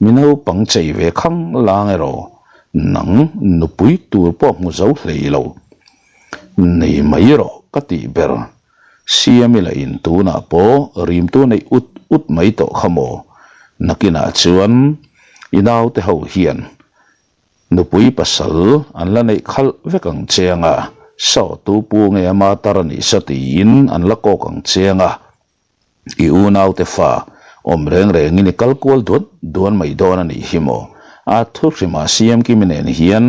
[SPEAKER 1] mi naupang chei ve khang lang erawh nang nupui tur pawh hmu zo hlei lo nei mai rawh ka tih ber. Siami lah in tunah pawh rimtu neih ut ut mai tawh kha maw? Nakinah chuan i naute ho hian nupui pasal an la neih khalh vek ang che anga, saw tu pu nge ama tar a nih saw tiin an la kawk ang che anga, i unaute fa awm reng rengin i kal kual duan duan mai dawn a nih hi maw? A thu hrimah Siamkimi nen hian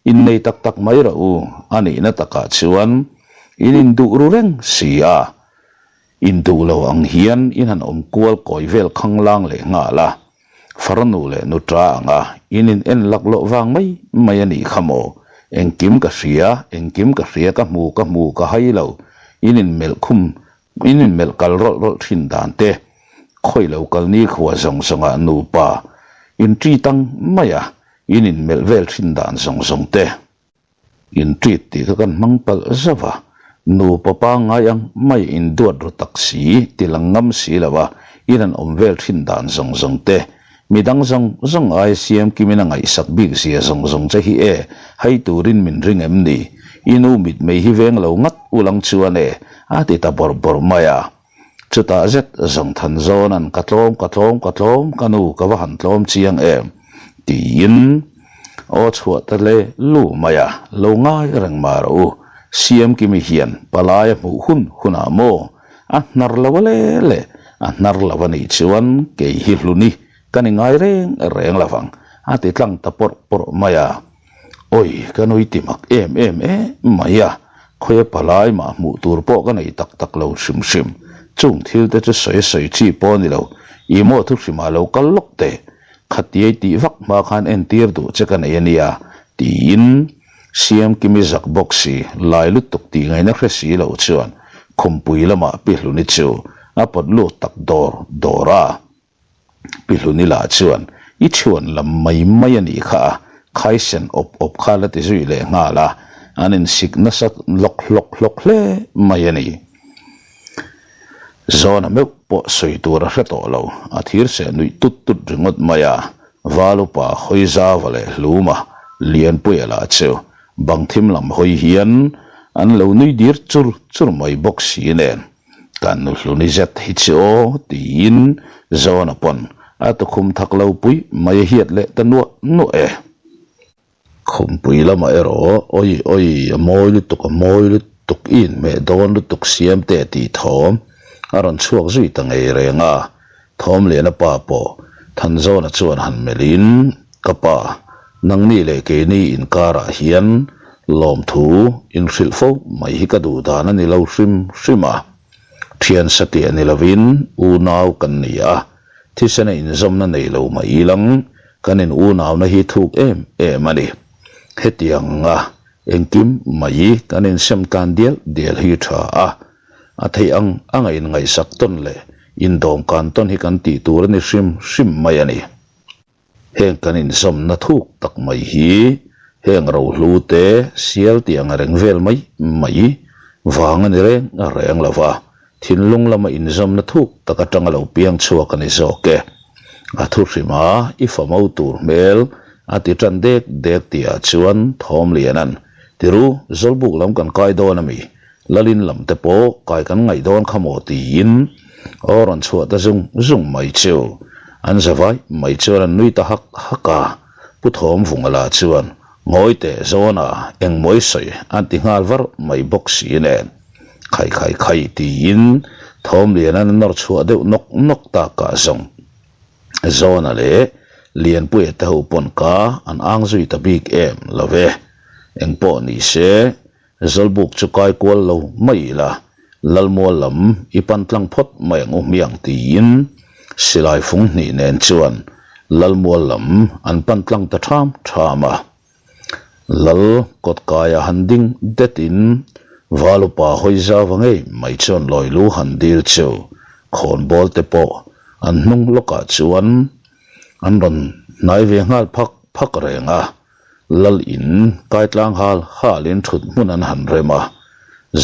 [SPEAKER 1] innei tak tak mai rawh u, a nihna takah chuan In induh ru reng si a, induh lo ang hian in han awm kual kawi vel khanglang leh nghal a, farnu leh nuṭa anga in in en lak loh vang mai mai a nih kha maw? Engkim ka hria, engkim ka hria, ka hmu, ka hmu, ka hai lo, in in melh khum, in in melh kal rawlh rawlh thin dan te, khawi lo kal nikhua zawng zawngah nupa in ṭi tang mai a, in in melh vel thin dan zawng zawng te. Intreat tih kha kan hmang palh zauh a, nupa pangngai ang mai induat ru tak si, ti lang ngam si lo a, in an awm vel thin dan zawng zawng te, midang zawng zawng ai siam kimin a ngaihsak bik zia zawng zawng che hi e, hei turin min ring em ni? I nu mitmei hi veng lo ngat ulang chuan e, a ti ta bawrh bawrh mai a. Chutah zet zawng than zawnan ka tlawm ka tlawm ka tlawm ka nu ka va han tlawm chiang em tiin aw chhuah ta le lu mai a, lo ngai reng mah rawh u, Siamkimi hian palai a hmuh hun hunah maw a hnar lo a le le, a hnar lo a nih chuan kei hi hluni ka ni ngai reng reng lo vang a ti tlang ta pawrh pawrh mai a. Awi, ka nui ti mak em em em mai a, khawia palai mah hmuh tur pawh ka nei tak tak lo hrim hrim. Chung thil te chu sawi sawi chi pawh a ni lo, i maw thu hrimah lo kal lawk teh, khatiai tih vak hma khan entir duh che ka nei a nia, tiin Siamkimi zak bawk si, lai lutuk tih ngaihna hre si lo chuan khumpui lamah Pi Hluni chu a pawt lut tak dawr dawr a. Pi Hlunila chuan, I chhuan lam mai mai a nih kha a, khaisen awp awp kha la ti zui leh nghal a, an insik nasa hlawk hlawk hlawk hle mai a ni. Zawna meuh pawh sawi tur a hre tawh lo, a thir seh nuih tut tut ringawt mai a, Val upa hawi zauva leh hluma Lianpuia lah chu bang thim lam hawi hian an lo nui dir chur chur mai bawk si nen. Kan nu hluni zet hi chu aw tiin Zawna pawn a tukhum thak lo pui mai a hiat leh ta nuah nuah e. Khumpui lamah erawh awi awi a mawi lutuk a mawi lutuk i inhmeh dawn lutuk siam teh tih thawm a rawn chhuak zui ta ngei reng a. Thawmliana pa pawh Thanzawna chuan han melhin ka pa nangni leh keini inkarah hian. Lawmthu inhrilh fo mai hi ka duh dan a ni lo hrim hrim a. Thian satliah ni lovin unau kan ni a, thisena inzawmna nei lo mai ilang kan in unauna hi thuk em em a ni. Hetianga engkim mai kan insem tlan dial dial hi tha a, a theih ang anga inngaihsak tawn leh indawmkan tawn hi kan tih tur a ni hrim hrim mai a ni. Heng kan inzawmna thuk tak mai hi heng rohlu te sial tih ang reng vel mai mai vang a ni reng reng lo va, thinlung lama inzawmna thuk tak atanga lo piang chhuak a ni zawk e. A thu hrima i famo tur hmel a ti tan dek dek tihah chuan Thawmliana'n, Tiru, Zawlbuk lam kan kai dawn a mi? Lalin lam te pawh kai kan ngaih dawn kha maw tiin aw rawn chhuah ta zung zung mai chu an za vai mai chuan an nui ta hak hak a. Pu Thawmvunga lah chuan ngawi teh zawn a engmawi sawi an ti nghal var mai bawk si nen khai khai khai tiin Thawmliana'n a nawr chhuah deuh nawk nawk takah zawng Zawna leh Lianpuia te ho pawn ka an ang zui ta bik em lo ve. Engpawh ni se Zawlbuk chu kai kual lo mai ila, Lalmual lam i pan tlang phawt mai ang u hmiang tiin silai fung hnih nen chuan Lalmual lam an pan tlang ta ṭham ṭham a. Lal kawtkaia han ding detin Valupa hawi zauva ngei mai chuan lawi lu han dil chu khawnbawl te pawh an hnung lawkah chuan an rawn hnai ve nghal phak phak reng a. Lal in kaitlang hal halin thut hmun an han rem a,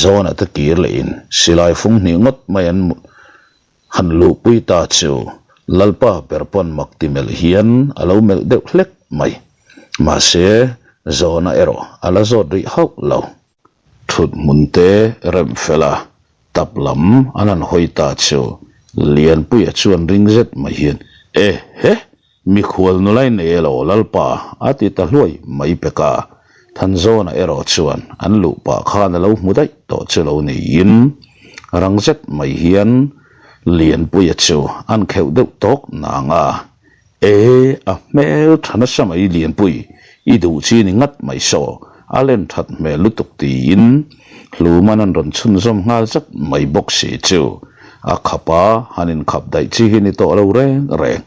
[SPEAKER 1] Zawna te kir leh in silai fung hnih ngawt mai an han luhpui ta chu Lalpa ber pawn mak ti melh hian a lo melh deuh hlek mai. Mahse, Zawna erawh a la zawt rih hauh lo. Thut hmun te rem fel a, tap lam an han hawi ta chu Lianpuia chuan ring zet mai hian, E he! Mikhual nula i nei elo Lalpa? a ti ta hluai mai pek a. Thanzawna erawh chuan an luh pah khan a lo hmu daih tawh chu lo niin rang zet mai hian Lianpuia chu an kheuh deuh tawk nang a. E, a hmel tha nasa mai Lianpui, i duh chi ni ngat mai saw, a len that hmel lutuk tiin Hluman an rawn chhunzawm nghal zat mai bawk si chu a khap a, han inkhap daih chi hi ni tawh lo reng reng.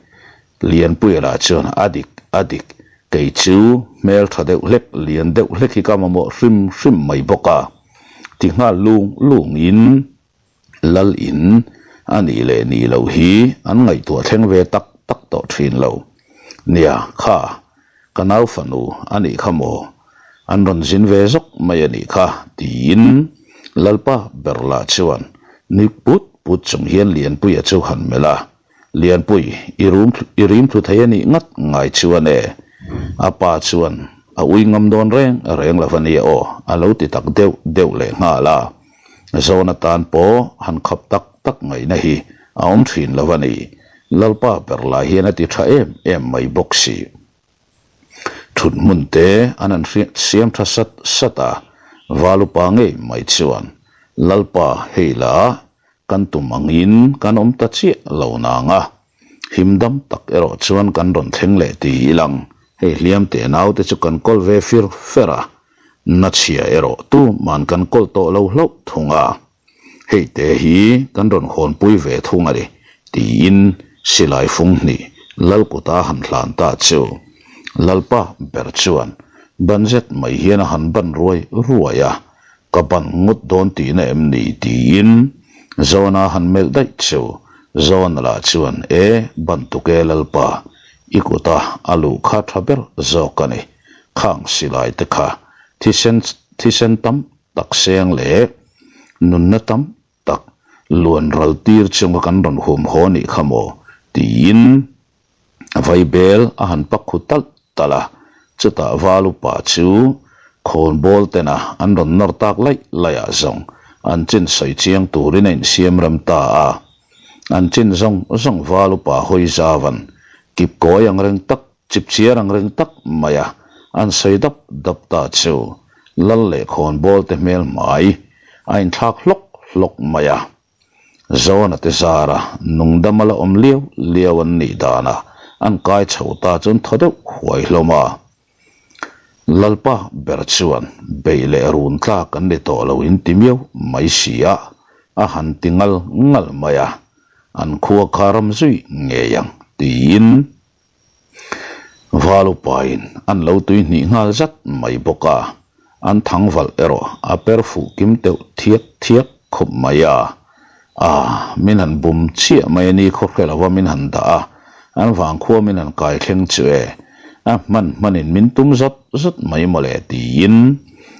[SPEAKER 1] Lianpuia lah chuan a dik, a dik, kei chu hmel tha deuh hlek, lian deuh hlek hi ka mamawh hrim hrim mai bawk a, ti nghal lung lungin. Lal in a nih leh nih loh hi an ngaihtuah thleng ve tak tak tawh thin lo. Nia, kha, ka nau fanu a nih kha maw? An rawn zin ve zawk mai a nih kha, tiin Lalpa ber lah chuan nui put put chung hian Lianpuia chu han melh a. Lianpui, i rum i rim thlu thei a nih ngat ngai chuan e, a pa chuan a ui ngam dawn reng reng lo a nia aw, a lo ti tak deuh deuh leh nghal a. Zawn atan pawh han khap tak tak ngaihna hi a awm thin lo a ni. Lalpa ber lai hian a ti tha em em mai bawk si. Thut hmun te an han siam tha sat sat a, Valupa ngei mai chuan, Lalpa hei la, kan tum angin kan awm ta chiah lo nang a, him dam tak erawh chuan kan rawn thleng leh ti ilang, hei hliam te naute chu kan kawl ve fir fer a, na chhia erawh tu man kan kawl tawh lo hlauh thung a, hei te hi kan rawn hawnpui ve thung a ni, tiin silai fung hnih Lalkuta han hlan ta chu Lalpa ber chuan ban zet mai hian a han ban ruai ruai a, Ka ban ngawt dawn tihna em ni? tiin Zawna han melh daih chu Zawna lah chuan, E, ban tuk e Lalpa, i kuta a luh kha tha ber zawk a ni. Khang silai te kha thisen thisen tam tak seng leh nunna tam tak luan ral tir chunga kan rawn hum haw nih kha maw? tiin Vaibel a han pak khu talh talh a, chutah Valupa chu khawnbawl tena an rawn nawr tak laih laih ah zawng an chin sawi chiang turin a insiam rem ta a. An chin zawng zawng Valupa hawi zauvan kip kawi ang reng tak, chip chiar ang reng tak mai a an sawi dap dap ta chu Lal leh khawnbawl te hmel hmai a inthlak hlawk hlawk mai a. Zawna te zara nungdama la awm liau liau an nih danah an kai chho ta chuan thaw deuh huai hlawm a. Lalpa ber chuan beih leh run tlak an ni tawh lo in ti miau mai si a, a han ti ngal ngal mai a, an khua kha ram zui ngei ang tiin Val upain an lo tui hnih nghal zat mai bawk a, an thang valh erawh a per fuh kim teuh thiak thiak khawp mai a. A, min han bum chiah mai a ni khaw hre lova min han dah a, an vangkhua min han kai thleng chu e, a hman hmanin min tum zawt zawt mai mawle tiin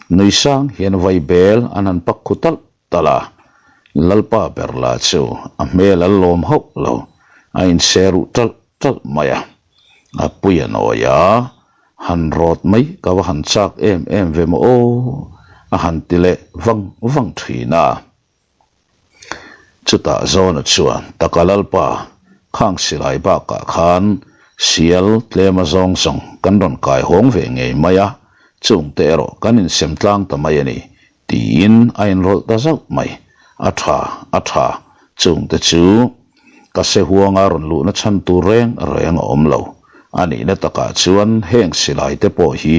[SPEAKER 1] nui sang hian vai bel an han pak khu talh talh a. Lalpa ber lah chu a hmel a lawm hauh lo, a inse ruh talh talh mai a. A pui a nawi a, han rawt mai ka va han chak em em ve maw aw, a han ti leh vang vang thin a. Chutah Zawna chuan taka Lalpa khang silai bakah khan sial tlem a zawng zawng kan rawn kai hawng ve ngei mai a, chungte erawh kan insem tlang ta mai a ni Tiin a inrawlh ta zauh mai. A tha, a tha, chungte chu ka se huanga rawn luhna chhan tur reng reng a awm lo. A nihna takah chuan heng silai te pawh hi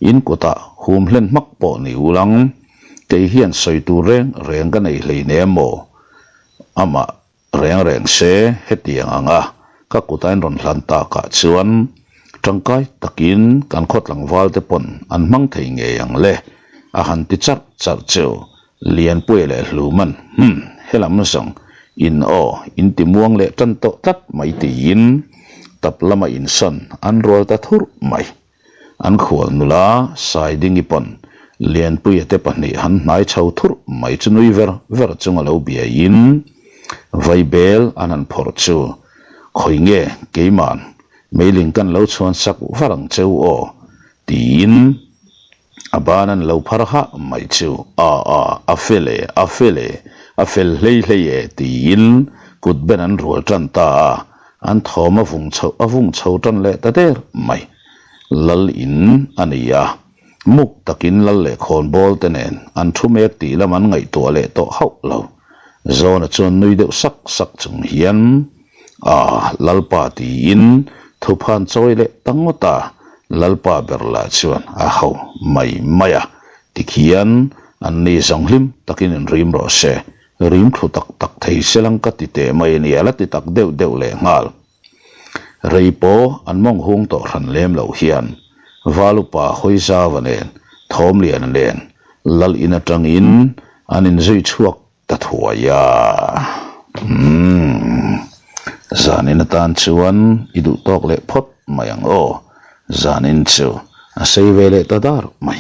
[SPEAKER 1] in kutah hum hlen hmak pawh ni ulang, kei hian sawi tur reng reng ka nei hleinem maw? Amah Reng reng se, hetiang anga ka kut a inrawn hlan takah chuan tangkai takin kan khaw tlangval te pawn an hmang thei ngei ang le, a han ti charh charh chu Lianpuia leh Hluman, Hum, helam zawng in aw, in ti muang leh tan tawh tlat mai tiin tap lama insawn an rual ta thurh mai. An khual nula Saidingi pawn Lianpuia te pahnih han hnai chho thurh mai chu nui ver ver chung a lo biaiin Vaibel an han phawrh chu khawi nge keiman meiling kan lo chhuan sak var ang cheu aw tiin a ban an lo phar hah mai chu a a a fel e a fel e a fel hlei hlei e tiin kut ben an rual tan ta a. An thawm a vung chho a vung chho tan leh ta der mai. Lal in a ni a, muk takin lal leh khawnbawl te nen an thu mek tih lam an ngaihtuah leh tawh hauh lo. Zawna chuan nui deuh sak sak chung hian, A, Lalpa tiin thuphan chawi leh ta ngawt a, Lalpa ber lah chuan a ho mai mai a, tikhian an ni zawng hlim takin inrim rawh se, Rim thlu tak tak thei se lang ka ti teh mai a nia, la ti tak deuh deuh leh nghal. Rei pawh an mawng hung tawh hran lem loh hian Valupa Hawizava nen Thawmliana nen Lal in atangin an inzui chhuak ta thuai a. Umm. Zanin atan chuan i duh tawk leh phawt mai ang aw. Zanin chu a sei ve leh ta dar mai.